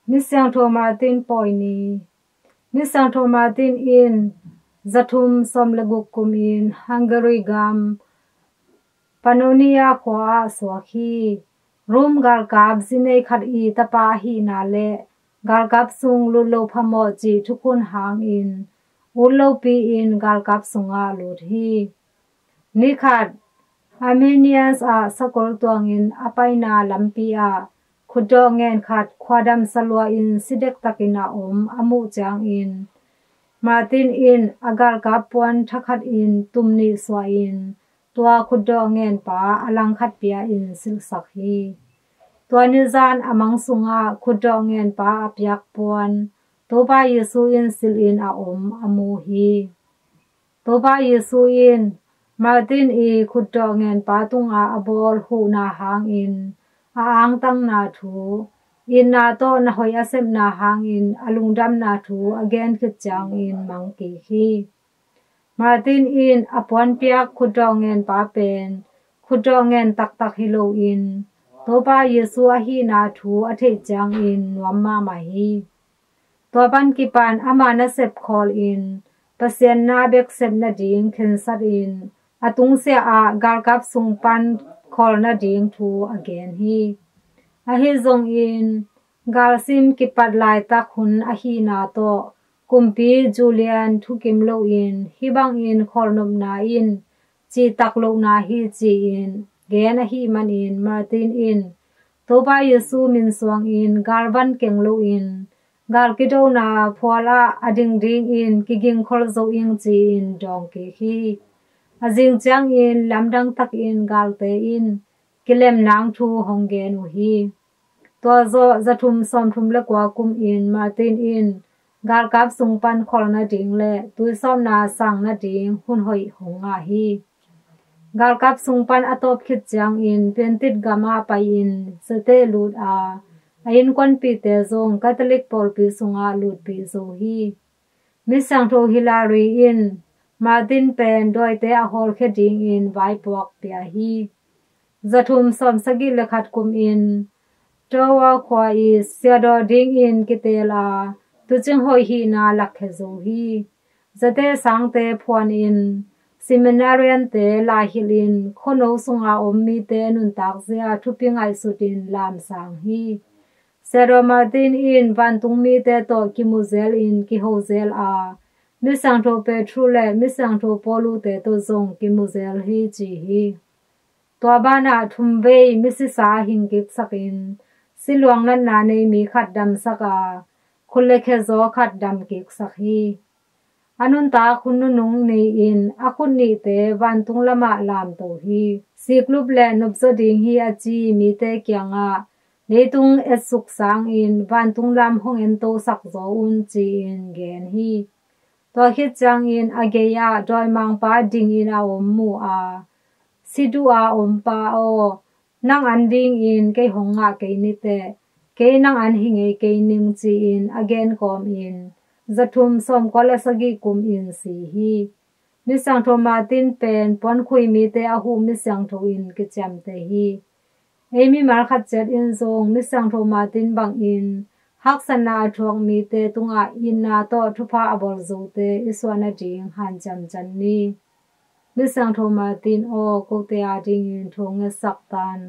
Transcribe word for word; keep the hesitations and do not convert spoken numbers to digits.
Misiangtho Martin pawi ni. Misiangtho Martin in zathum sawm le guk kumin Hungary gam Pannonia khua ah suak hi. Rome galkap zinei khat i tapa ahihna le galkap sung lut lo phamawh cih thukhun hangin ut lopi-in galkap sungah lut hi. Nikhat Amiens ah sakol tuangin a paina lampi ah khutdawh ngen khat khuadam salua-in si dektakin a om a muh ciangin Martin in a galkap puan thakhatin tum nih suahin tua khutdawh ngenpa a langkhat pia-in silhsak hi. Tua nizan a mang sungah khutdawh ngenpa a piak puan Topa Jesu in silhin a om a mu hi. Topa Jesu in Martin i khutdawh ngenpa tunga a bawl huhna hangin a angtangna thu, itna tawh na hoih a sepna hangin a lungdamna thu a gen khit ciangin mang kik hi. Martin in a puanpiak khutdawh ngenpa pen khutdawh ngen taktak hi loin Topa Jesu ahihna thu a theih ciangin nuam mahmah hi. Tua pan kipan ama nasep khawlin Pasian na bek sep nading khensatin a tungsiah ah galkap sung pan khawl nading thu a gen hi. Ahi zongin galsim kipat laitak hun ahihna tawh kumpi Julian thukim loin hih bangin khawlnopna in cihtak lohna hi ci-in gen ahih manin Martin in Topa Jesu min suangin galvan keng loin gal kidona phual ah a ding dingin kigingkhol zo ing ci-in dawng kik hi. A zing ciangin lamdang takin galte in kilem nang thu hong gen uh hi. Tua zawh zathum sawmthum le kua kumin Martin in galkap sung pan khawl nading le tuisawpna sang nading hun hoih hong ngah hi. Galkap sung pan a tawp khit ciangin Piantit gamah pai-in zate lut a, a innkuanpihte zong Catholic pawlpi sungah lutpih zo hi. Misiangtho Hilary in Martin pen dawite a hawlkhia dingin vaipuak pia hi. Zathum sawmsagih le khat kumin Tours khua i siadaw dingin kiteel a, tuucing hoih hihna lakkhia zo hi. Zate sangte phuanin seminariante laihilhin khuano sunga om mite nuntakzia thupi ngaihsutin lamsang hi. Siadaw Martin in vantung mite tawh kimuzelin kihozel a, Misiangtho Petru le Misiangtho Paulute tawh zong kimuzel hi ci hi. Tua banah thumvei misisa hingkiksakin siluang natna nei mi khat damsak a, khut le khezaw khat damkiksak hi. A nuntak hun nunung ni-in a khut nihte vantung lamah lamto hi. Siklup le nopzaw ding hi a ci mite kiangah leitung etsuk sangin vantung lam hong entosak zaw un ci-in gen hi. Tua khit ciangin a gei-ah dawimangpa dingin a om mu a, si duh a ompa aw, nang an dingin kei hong ngah kei niteh, kei nang an hi ngei kei ning ci-in a gen kawmin zathum sawmkua le sagih kumin si hi. Misiangtho Martin pen puankhui mite a huh misiangtho in kiciamteh hi. Ei mimal khat ciat in zong Misiangtho Martin bangin haksatna a thuak mite tungah itna tawh thupha a bawl zote i suah nading hanciam can ni. Misiangtho Martin aw, kote adingin thu ngetsak tan.